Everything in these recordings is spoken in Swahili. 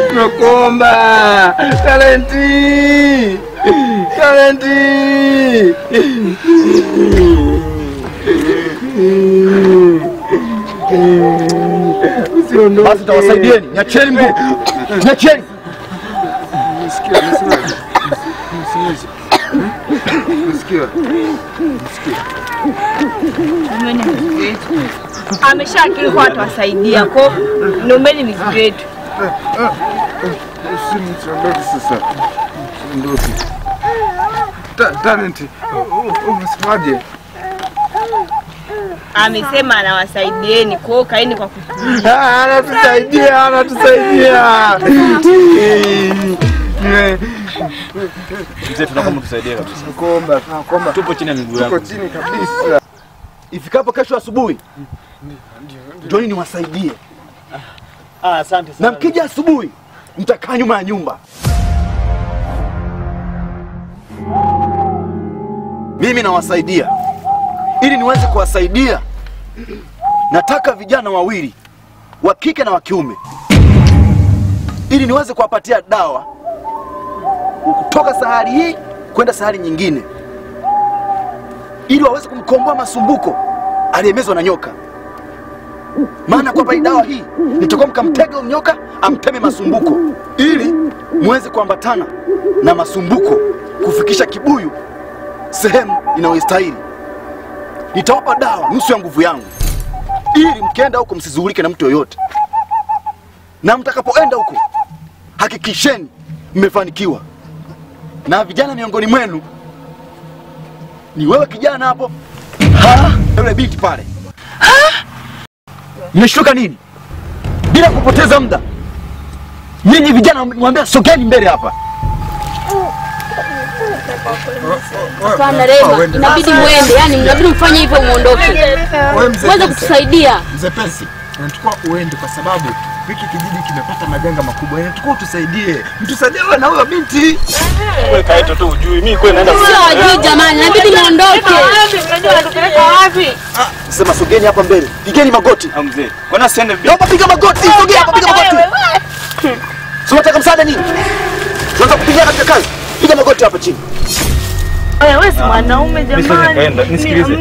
Tunakuomba. Talenti. Talenti. Basi tawasaidieni. Niacheni mguu. Niacheni. Nisikia, nisikia. Nisikia. Nisikia. Ameshakiri kwa atawasaidia kwa nombeni mizigo yetu. Usimsiondoke sasa. Usiondoke. Talenti, umesemaje? Amesema anawasaidieni kwa kaeni kwa kutulia. Anatusaidia, anatusaidia. Mzee tunaomba tusaidie kabisa. Tunakuomba, tunakuomba. Tupo chini ya miguu yako. Tuko chini kabisa. Ifikapo kesho asubuhi ndio niwasaidie. Asante sana. Na mkija asubuhi mtakaa nyuma ya nyumba. Mimi nawasaidia. Ili niweze kuwasaidia nataka vijana wawili wa kike na wa kiume, ili niweze kuwapatia dawa kutoka sahari hii kwenda sahari nyingine, ili waweze kumkomboa Masumbuko aliyemezwa na nyoka. Maana kwa dawa hii nitakuwa mkamtega nyoka amteme Masumbuko, ili muweze kuambatana na Masumbuko kufikisha kibuyu sehemu inayostahili. Nitawapa dawa nusu ya nguvu yangu, ili mkienda huko msizuhulike na mtu yoyote. Na mtakapoenda huko hakikisheni mmefanikiwa. Na vijana miongoni mwenu ni wewe kijana hapo, yule binti pale. Mmeshtuka nini? Bila kupoteza muda, nyinyi vijana mwambia sogeni mbele hapa. Hapana Rema, inabidi muende, yani inabidi mfanye hivyo muondoke. Muweze kutusaidia. Mzee Pensi, inachukua uende kwa sababu hiki kijiji kimepata majanga makubwa. Inachukua utusaidie. Mtusaidie wewe na huyo binti. Wewe kaeto tu ujui, mimi kweli naenda. Sio wajui jamani, inabidi muondoke. Unajua anatupeleka wapi? Sema sogeni hapa mbele. Pigeni magoti. Mzee, kwa nini siende? Naomba piga magoti, sogea hapa, piga magoti. Sio unataka msaada nini? Unataka kupiga katika kazi? Piga magoti hapa chini. Wewe si mwanaume jamani. Nisikilize.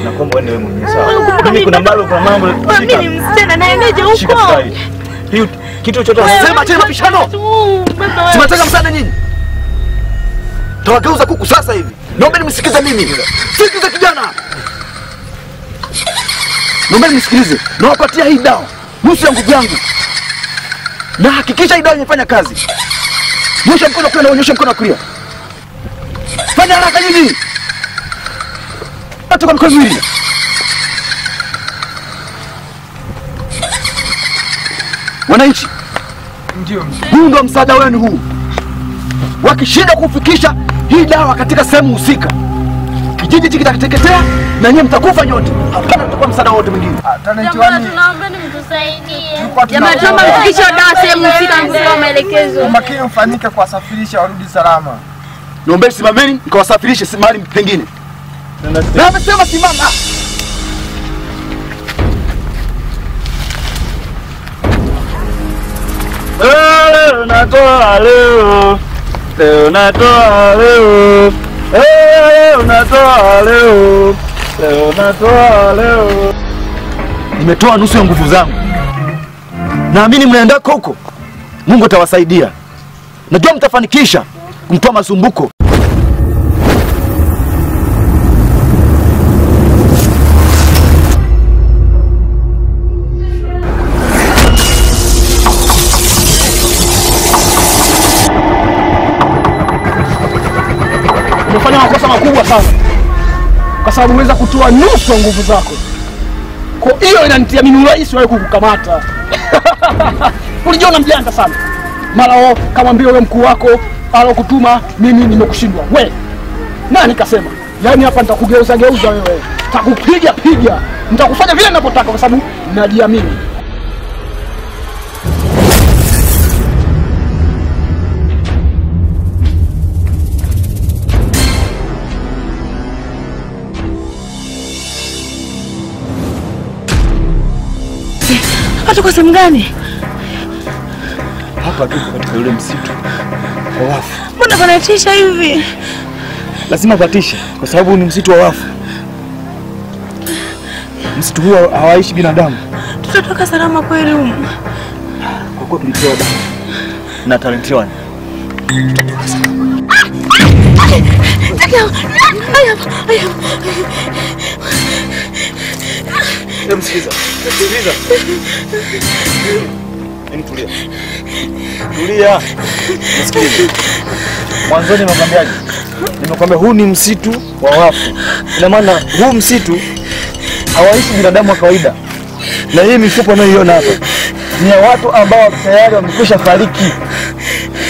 Nakuomba uende wewe mwenyewe sawa. Mimi kuna mbalo kuna mambo. Mimi ni msichana naendeje huko? Hiyo kitu chochote sema tena mapishano. Tunataka msaada nyinyi. Tawageuza kuku sasa hivi. Naomba nimsikize mimi. Sikiza kijana. Naomba nimsikilize. Nawapatia hii dawa nusu ya nguvu yangu. Na hakikisha hii dawa imefanya kazi. Nyosha mkono kwa na nyosha mkono kulia. Fanya haraka nyinyi. Hata kwa mkono miwili. Wananchi, ndio huu ndio msaada wenu huu. Wakishinda kufikisha hii dawa katika sehemu husika, kijiji hiki kitateketea na nyinyi mtakufa nyote. Hapana tutakuwa msaada wote mwingine. Jamani tunaomba mtusaidie. Jamani tunaomba mfikishe dawa sehemu husika msio maelekezo. Umakini ufanyike kuwasafirisha warudi salama. Niombe simameni nikawasafirishe mahali pengine. Na amesema simama. Leo natoa leo. Leo natoa leo. Leo natoa leo. Leo natoa leo. Nimetoa nusu ya nguvu zangu. Naamini mnaendako huko Mungu atawasaidia. Najua mtafanikisha kumtoa Masumbuko. Umefanya makosa makubwa sana, kwa sababu umeweza kutoa nusu ya nguvu zako. Kwa hiyo inanitia mimi urahisi wewe kukukamata. Ulijiona mjanja sana. Mara wao kamwambia wewe mkuu wako alokutuma mimi nimekushindwa. We nani kasema? Yaani hapa nitakugeuza geuza wewe. Nitakupiga piga. Nitakufanya vile ninapotaka kwa sababu najiamini. Hapa tuko sehemu gani? Hapa tupo katika yule msitu wa wafu. Mbona panatisha hivi? Lazima patishe kwa sababu ni msitu wa wafu. Msitu huo hawaishi binadamu. Tutatoka salama kweli humu? Kwa kuwa tulipewa dawa na Talent One, tutatoka salama. Msikiza. Sikiliza. Tulia. Tulia. Nisikilize. Mwanzoni nimekwambiaje? Nimekwambia huu ni msitu wa wafu. Ina maana huu msitu hawaishi binadamu wa kawaida. Na hii mifupa unayoiona hapa ni ya watu ambao tayari wamekwisha fariki.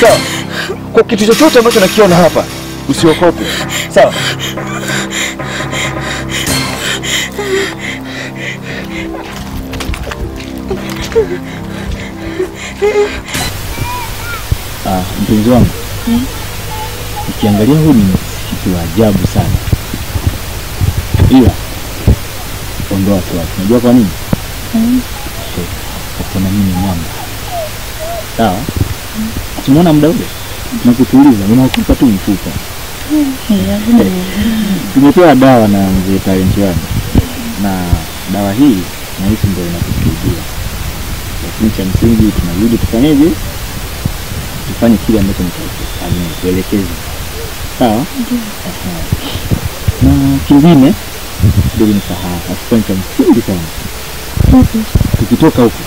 Sawa? Kwa kitu chochote ambacho nakiona hapa, usiogope. Sawa? Mpenzi wangu, ukiangalia huu ni msitu wa ajabu sana. Ila ondoa wasiwasi. Unajua kwa nini? Kuna mimi mwamba. Sawa? Simuona muda ule? Nakutuliza, unakupa tu mfupa. Tumepewa dawa na mzee Talent One. Na dawa hii nahisi ndio inatusaidia. Lakini cha msingi tunarudi tufanyeje? Tufanye kile ambacho nimekuelekeza. Sawa? Na kingine ndio nisahau, asante cha msingi sana. Tukitoka huko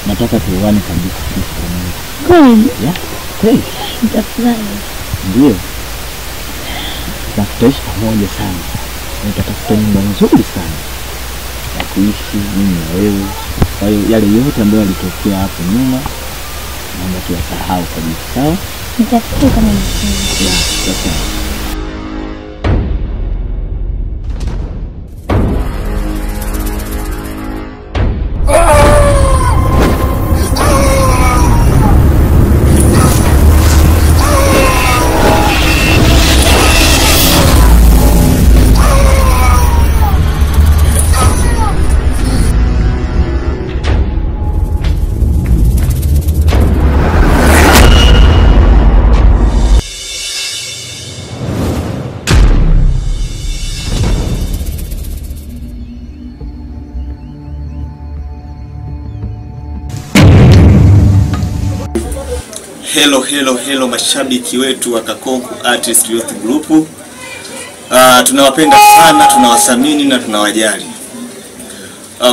nataka tuoane kabisa sisi pamoja. Kweli? Yeah, kweli. Nitafurahi. Ndio. Na tutaishi pamoja sana. Nitatafuta nyumba nzuri sana ya kuishi mimi na wewe. Kwa hiyo yale yote ambayo yalitokea hapo nyuma naomba tuyasahau kabisa, sawa? Nitafurahi kama mimi. Yeah, sawa. Hello, hello, hello mashabiki wetu wa Kakonko Artist Youth Group. Tunawapenda sana, tunawathamini na tunawajali.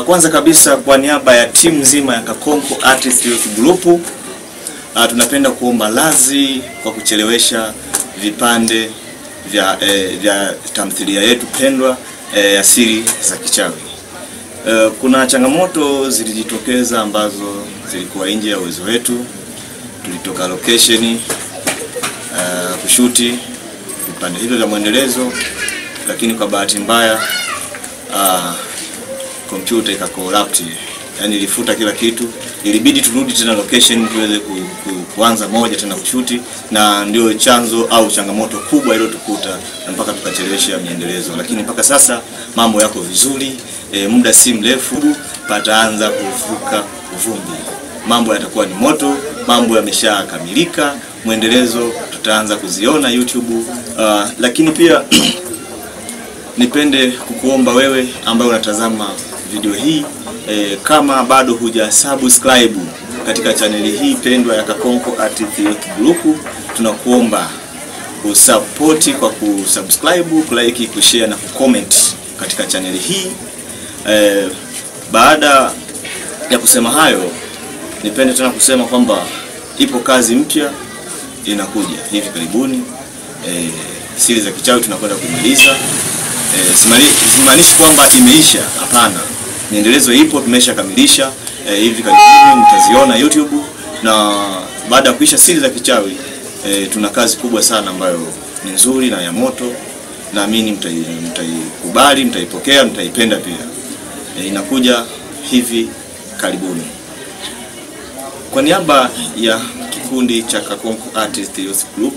Kwanza kabisa kwa niaba ya timu nzima ya Kakonko Artist Youth Group, tunapenda kuomba radhi kwa kuchelewesha vipande vya tamthilia yetu pendwa ya Siri za Kichawi. Kuna changamoto zilijitokeza ambazo zilikuwa nje ya uwezo wetu. Tulitoka location kushuti vipande hivyo vya mwendelezo, lakini kwa bahati mbaya kompyuta ikacorrupt, yani ilifuta kila kitu. Ilibidi turudi tena location tuweze kuanza moja tena kushuti, na ndio chanzo au changamoto kubwa iliyotukuta mpaka tukachelewesha miendelezo. Lakini mpaka sasa mambo yako vizuri. Muda si mrefu pataanza kuvuka vumbi. Mambo yatakuwa ni moto, mambo yameshakamilika, mwendelezo tutaanza kuziona YouTube. Lakini pia nipende kukuomba wewe ambaye unatazama video hii, kama bado huja subscribe katika chaneli hii pendwa ya Kakonko Artist Youth Group, tunakuomba usapoti kwa kusubscribe, kulike, kushare na kucomment katika chaneli hii. Baada ya kusema hayo, nipende tena kusema kwamba ipo kazi mpya inakuja hivi karibuni. Siri za Kichawi tunakwenda kumaliza. Simaanishi kwamba imeisha, hapana. Miendelezo ipo, tumeshakamilisha. Hivi karibuni mtaziona YouTube, na baada ya kuisha Siri za Kichawi tuna kazi kubwa sana ambayo ni nzuri na ya moto. Naamini mtaikubali, mtaipokea, mtaipenda pia. Inakuja hivi karibuni. Kwa niaba ya kikundi cha Kakonko Artist Youth Group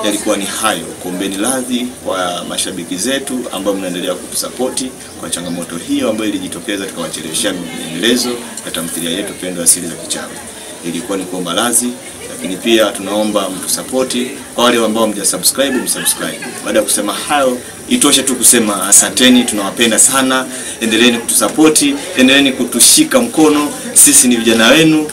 yalikuwa ni hayo. Kuombeni radhi kwa mashabiki zetu ambao mnaendelea kutusapoti kwa changamoto hiyo ambayo ilijitokeza tukawacheleweshea miendelezo ya tamthilia yetu pendwa Siri za Kichawi. Ilikuwa ni kuomba radhi, lakini pia tunaomba mtusapoti. Kwa wale ambao hamjasubscribe, msubscribe. Baada ya kusema hayo, itoshe tu kusema asanteni, tunawapenda sana. Endeleeni kutusapoti, endeleeni kutushika mkono. Sisi ni vijana wenu.